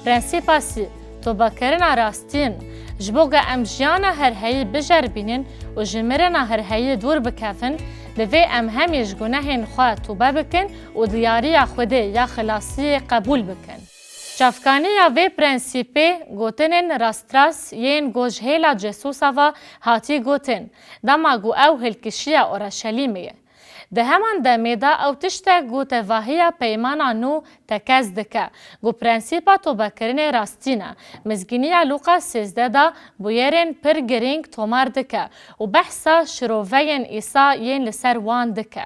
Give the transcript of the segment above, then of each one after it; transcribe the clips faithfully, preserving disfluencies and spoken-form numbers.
Prensîpa sî, tobekirina rastîn. Ji bo ku em jiyana herheyî bijerbînin û ji mirina herheyî dûr bikevin, divê em hemî ji gunehên xwe tobe bikin û diyariya Xwedê ya xilasiyê qebûl bikin. Çavkaniya vê prensîpê gotinên rastras yên ku ji hêla Cesûsa ve hatî gotin, dema ku ew hilkişiya Oreşelîmê ye. Di heman demê de ew tiştek ku tevahiya Peymana Nû tekez dike, ku prensîpa tobekirinê rastîn e. Mizgîniya Lûqa sêzdeh de bûyerên pir girîng tomar dike û behsa şiroveyên Îsa yên li ser wan dike.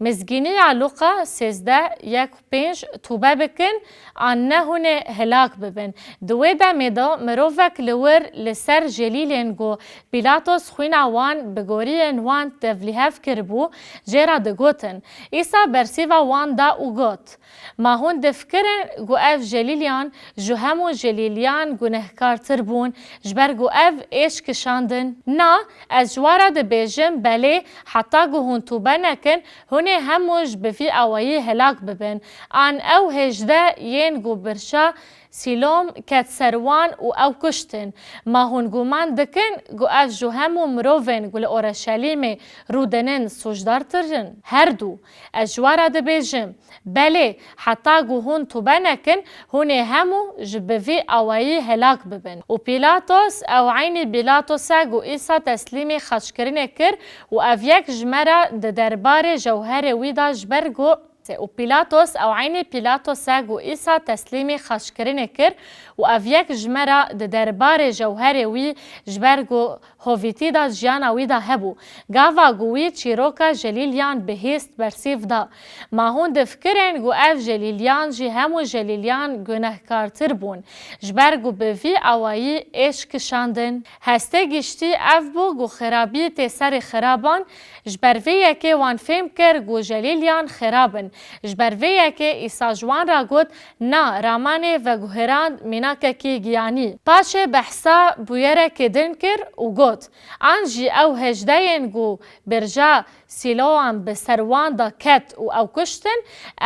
Mizgîniya Lûqa sêzdeh, yek û pênc, tobe bikin, an ne hûn ê hilak bibin. Di wê demê de mirovek li wir li ser jelîlên ku Pîlatos xwîna wan bi goriyên wan tevlîhev kiribû, jê re digotin. Îsa bersîva wan da û got, Ma hûn difikirin ku ev jelîliyan ji hemû jelîliyan gunehkartir bûn, ji ber ku ev êş kişandin? Na, ez ji we re dibêjim, belê, heta ku hûn tobe nekin, hûn ê hemû ji bi vî awayî helak bibin. An ew hêjdeh yên ku birça Sîlom ket ser wan û ew kuştin. Ma hûn guman dikin ku ev ji hemû mirovên ku li Oreşelîmê rûdinin sûcdartir in? Her du. Ez ji we re dibêjim, belê, heta ku hûn tobe nekin, hûn ê hemû ji bi vî awayî helak bibin. Û Pîlatos, ew eynî Pîlatos e ku Îsa teslîmî xaçkirinê kir û ev yek ji me re di derbarê jewherê wî de ji ber ku Û Pîlatos, ew eynî Pîlatos e ku Îsa teslîmî xaçkirinê kir û ev yek ji me re di derbarê jewherê wî ji ber ku hovîtî de jiyana wî de hebû. Gava ku wî çîroka jelîliyan bihîst bersîv da. Ma hûn difikirin ku ev jelîliyan jî hemû jelîliyan gunehkartir bûn, ji ber ku bi vî awayî êş kişandin? Hestê giştî ev bû ku xirabî tê serê xiraban, ji ber vê yekê wan fêm kir ku jelîliyan xirab in. Ji ber vê yekê Îsa ji wan re got, Na, ramanê veguherand mînakekî giyanî. Paşê behsa bûyerekê din kir û got, An jî ew hêjdeh yên ku birca Sîloam bi ser wan de ket û ew kuştin,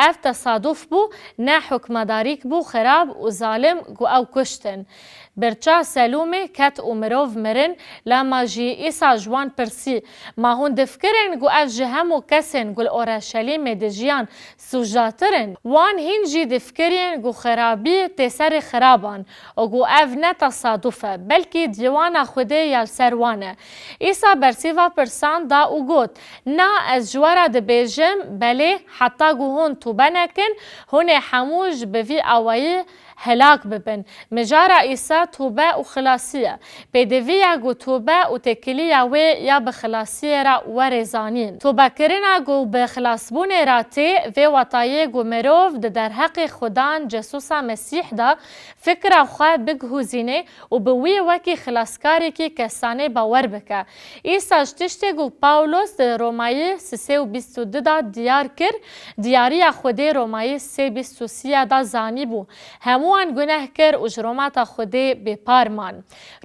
ev tesaduf bû, ne hukmedarîk bû xirab û zalim ku ew kuştin. Birça Selûmê ket û mirov mirin, lema jî Îsa ji wan pirsî, Ma hûn difikirin ku ev ji hemû kesên ku li Oreşelîmê dijiyan sûcdartir in? Wan hîn jî difikirîn ku xirabî tê serê xiraban û ku ev ne tesaduf e, belkî dîwana Xwedê ya li ser wan e. Îsa bersîva pirsan da û got, Na, ez ji we re dibêjim, belê, heta ku hûn tobe nekin, hûn ê hemû ji bi vî awayî helak bibin. Mijara Îsa tobe û xilasî ye. Pêdivî ye ku tobe û têkiliya wê ya bi xilasiyê re were zanîn. Tobekirina ku bi xilasbûnê re tê, vê watayê ku mirov di derheqê Xudan Cesûsa Mesîh de fikra xwe biguhuzîne û bi wî wekî xilaskarekî kesanê bawer bike. Îsa ji tiştê ku Pawlos di Romayî sisê û bîst û du de diyar kir, diyariya Xwedê Romayî sê bîst û sê de zanîbû. Hemû wan guneh kir û ji romata Xwedê bêpar man.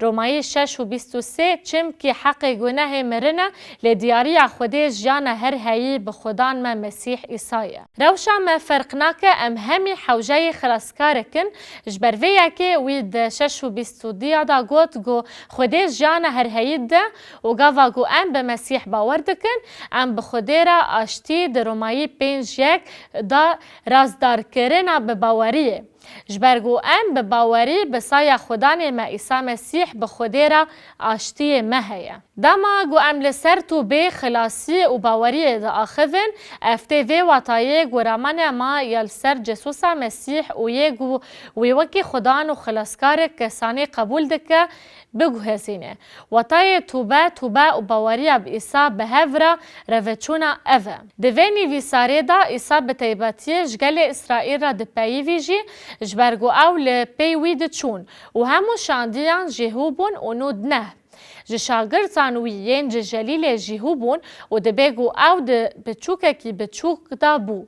Romayî şeş û bîst û sê, Çimkî heqê gunehê mirin e, lê diyariya Xwedê jiyana her heyî bi Xudan me Mesîh Îsa ye. Rewşa me ferq nake, em hemî hewceyê xilaskarek in. Ji ber vê yekê wî di şeş û bîst û diya de got ku Xwedê jiyana her heyî dide û gava ku em bi Mesîh bawer dikin, em bi Xwedê re aştî, di Romayî pênc yek de rastdarkirina bi baweriyê. Ji ber ku em bi bawerî bi saya Xudanê me Îsa Mesîh bi Xwedê re aştiyê me heye. Dema ku em li ser tûbê, xilasî û baweriyê diaxivin, ev tê vê watayê ku ramane ma ya li ser Cesûsa Mesîh û yê ku wî wekî Xudan û xilaskarek kesanê qebûl dike, biguhezîne. Watayê tûbe, tûbe û baweriya bi Îsa bi hev re reveçûna ev e. Di vê nivîsarê de Îsa bi taybetiyê ji gelê Îsraîl re dipeyivî jî, ji ber ku ew li pey wî diçûn û hemû şandiyan jî hû bûn û nû neh ji şagirtan wî yên ji Jelîlê jî hû bûn û dibê ku ew di biçûkekî biçûk de bû.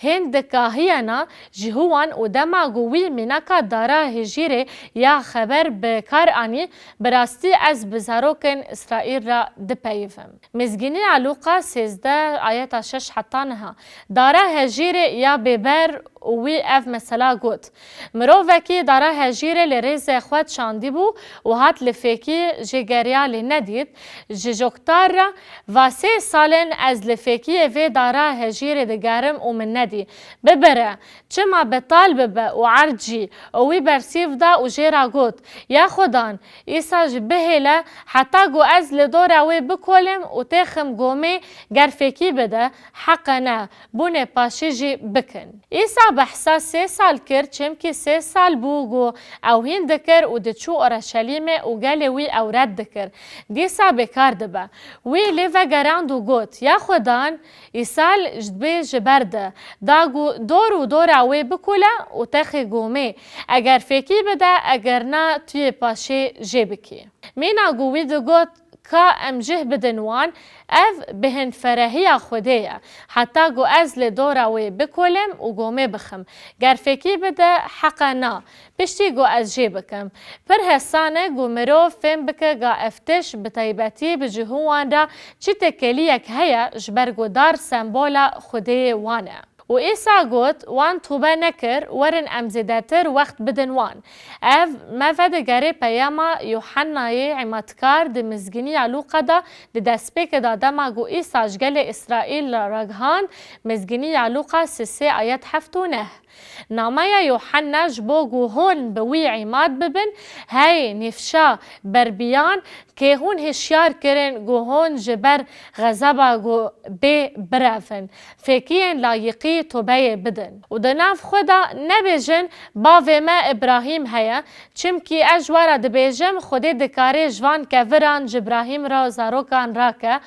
Hênd dikahiyena ji hû wan û dema ku wî mînaka dara hejîrê ya xeber bi kar anî, bi rastî ez bi zarokên Îsraîl re dipeyivim. Mizgîniya Lûqa sêzdeh, ayeta şeş heta neh. Dara hejîrê ya bêber û wî ev mesela got, Mirovekî dara hejîrê li rêzê xwe şandîbû û hat li fêkî jê geriya lê nedît, ji joktar re, Va sê sal in ez li fêkiyê vê dara hejîrê digerim û min nedî. Bibire, çima betal bibe û erd jî? Û wî bersîv da û jê re got, Ya Xudan, Îsa jî bihêle, heta ku ez li dora wê bikolim û têxim gomê, ger fêkî bide, heqe ne, bûnê paşî jî bikin. Îsa behsa sê sal kir, çimkî sê sal bû ku ew hîn dikir û diçû Oreşelîmê û gelê wî ew red dikir. Dîsa bêkar dibe. Wî lê vegerand û got, Ya Xudan, îsal ji bê ji ber de, da ku dor û dora wê bikule û texê gomê, eger fêkî bide, eger na tu yê paşê jê bikî. Mîna ku wî digot, Ka em jih bidin wan, ev bihinferehiya Xwedê ye, heta ku ez li dora wê bikolim û gomê bixim. Ger fêkî bide, heqe na, piştî ku ez jê bikim. Pir hesan e ku mirov fêm bike ga ev tişt bi taybetî bi cihû wan re çi têkiliyek heye, ji ber ku dar sembola Xwedê wan e. Û Îsa got, Wan tobe nekir, werin em zêdetir wext bidin wan. Ev me vedigere peyama Yuhennayê îmadkar di Mizgîniya Lûqa de di destpêkê de dema ku Îsa ji gelê Îsraîl re ragihand, Mizgîniya Lûqa sisê ayet heft û neh. Nameya Yuhanna ji bo ku hûn bi wî îmad bibin, hey nîfşa berbiyan, kê hûn hişyar kirin ku hûn ji ber xezeba ku bê birevin, fêkiyên layiqî tobeyê bidin. Û di nav xwe de nebêjin, Bavê me Îbrahîm heye, çimkî ez ji we re dibêjim, Xwedê dikare ji van keviran ji Îbrahîm re zarokan rake.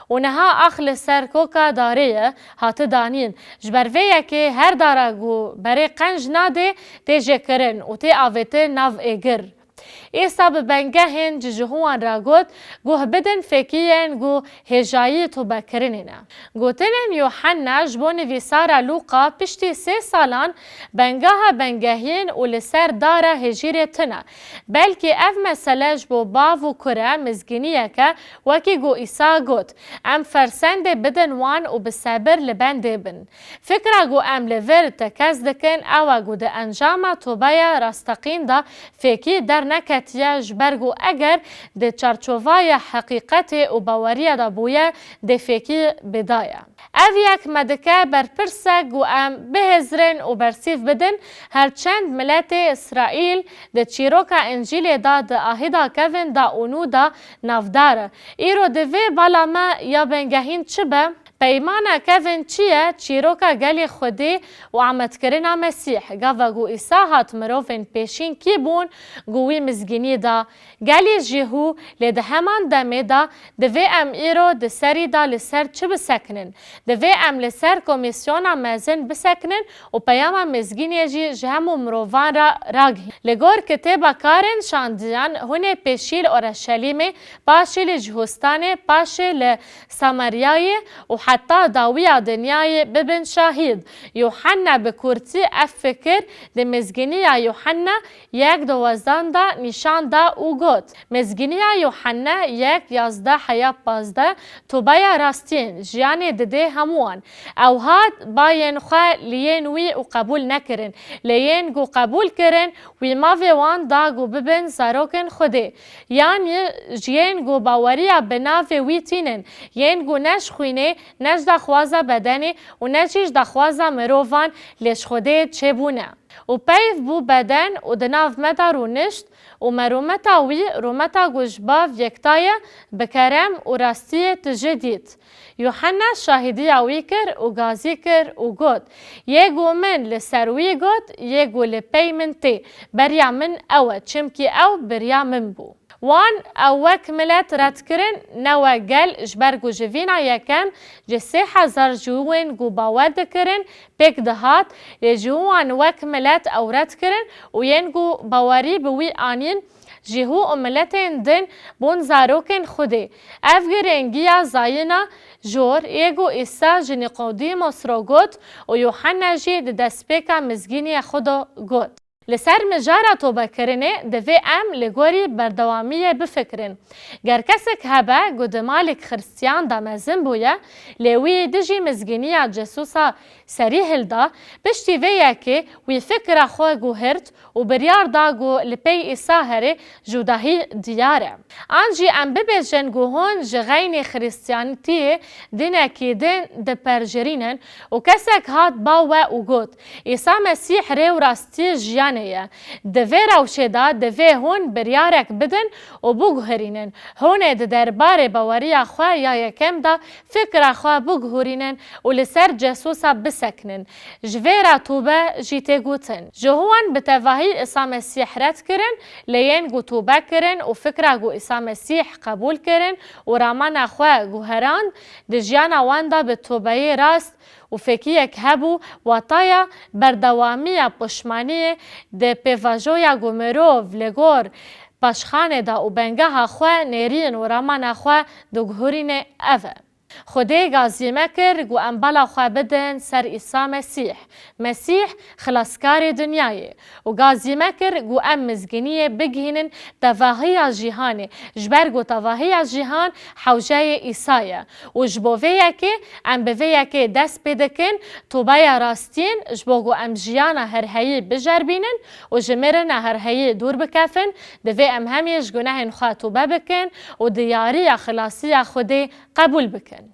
Û niha ax li ser koka darê ye, hati danîn. Ji ber vê yekê her dara ku berê qenc nadê, tê jêkirin û tê avêtin nav êgir. Îsa bi bengehên ji cihû wan re got, Guh bidin fêkiyên ku hêjayî tobekirinê ne. Gotinên Yuhanna ji bo nivîsara Lûqa piştî sê salan bengaha bengehiyên û li ser dara hêjîrê tune. Belkî ev mesele ji bo bav û kure mizgîniyek e, wekî ku Îsa got, Em fersendê bidin wan û bi sebir li bendê bin. Fikra ku em li vir tekez dikin, ew e ku di encama tobeya rasteqîn de fêkî derneketiye, ji ber ku eger di çarçovaya heqîqetê û baweriya de bûye, dê fêkî bidaye. Ev yek me dike berpirsek ku em bihêzirin û bersîv bidin, her çend miletê Îsraîl di çîroka Încîlê de di ahîda kevin da û nû de navdar e. Îro divê bala me ya bengehîn çi be? Peymana kevin çi ye? Çîroka gelê Xwedê û ametkirina Mesîh. Gava ku Îsa hat mirovên pêşîn kî bûn ku wî mizgînî da? Gelî jî hû, lê di heman demê de divê em îro di serî de li ser çi bisekinin? Divê em li ser komîsyona mezin bisekinin û peyama mizgînê jî ji hemû mirovan re ragihîn. Li gor kitêba Karên Şandiyan, hûn ê pêşî li Oreşelîmê, paşê li Cihûstanê, paşê li Sameryayê û heta dawiya dinyayê bibin şahîd. Yuhanna bi kurtî ev fikir di Mizgîniya Yuhanna yek dowezdan de nîşan da û got, Mizgîniya Yuhanna yek yazdeh heya pazdeh, tobeya rastiyên jiyanê didê hemûwan. Ew hat bayên xwe li yên wî û qebûl nekirin, lê yên ku qebûl kirin, wî mavê wan da ku bibin zarokên Xwedê. Yanî ji yên ku baweriya bi navê wî tînin, yên ku ne ji xwînê, ne ji daxwaza bedenê û ne jî ji daxwaza mirovan, lê ji Xwedê çêbûne. Û peyv bû beden û di nav me de rûnişt û me rûmeta wî, rûmeta ku ji Bav yekta ye, bi kerem û rastiyê tije dît. Yuhanna şahîdiya wî kir û gazî kir û got, Yê ku min li ser wî got, yê ku li pey min tê, beriya min ew e, çimkî ew biriya min bû. Wan ew wek milet red kirin, ne wek gel, ji ber ku ji vîna yekem ji sê hezar cihûyên ku bawer dikirin pêk dihat, lê cihû wan wek milet ew red kirin û yên ku bawerî bi wî anîn, cihû û miletên din bûn zarokên Xwedê. Ev girêngiya zayîna jor yê ku Îsa ji Nîqodîmos re got û Yuhanna jî di destpêka mizgîniyê xwe de got. Li ser mijara tobekirinê divê em li gorî berdewamiyê bifikirin. Ger kesek hebe ku di malek Xiristiyan de mezin bûye, lê wî dijî mizgîniya Cesûsa serî hilda, piştî vê yekê wî fikra xwe guhirt û biryar da ku li pey Îsa herê cudahî diyar e. An jî em bibêjin ku hûn ji xeynê Xiristiyanitiyê dinekî din diperjirînin û kesek hat ba we û got, Îsa Mesîh rê û rastî jiyanê ye. Di vê rewşê de divê hûn biryarek bidin û biguherînin. Hûn ê di derbarê baweriya xwe ya yekem de fikra xwe biguhurînin û li ser Cesûsa bisekinin. Ji vê re tobe jî tê gotin. Ji hûn bi tevahî Îsa Mesîh red kirin, lê yên ku tobe kirin û fikra ku Îsa Mesîh qebûl kirin û ramana xwe guherand, di jiyana wan de bi tobeyê rast û fekiyek hebû, wataya berdewamiya pişmaniyê di pêvajoya ku mirov li gor paşxanê de û bengeha xwe nêrîn û ramana xwe diguhurîne ev e. Xwedê gazî me kir ku em bala xwe bidin ser Îsa Mesîh. Mesîh, xilaskarê dinyayê. Û gazî me kir ku em mizgîniyê bigihînin tevahiya cîhanê, ji ber ku tevahiya cîhan hewceyê Îsa ye. Û ji bo vê yekê em bi vê yekê dest pê dikin, tobeya rastiyên, ji bo ku em jiyana herheyî bijerbînin û ji mirina herheyî dûr bikefin, divê em hemî ji gunehên xwe tobe bikin û diyariya xilasiya Xwedê qebûl bikin.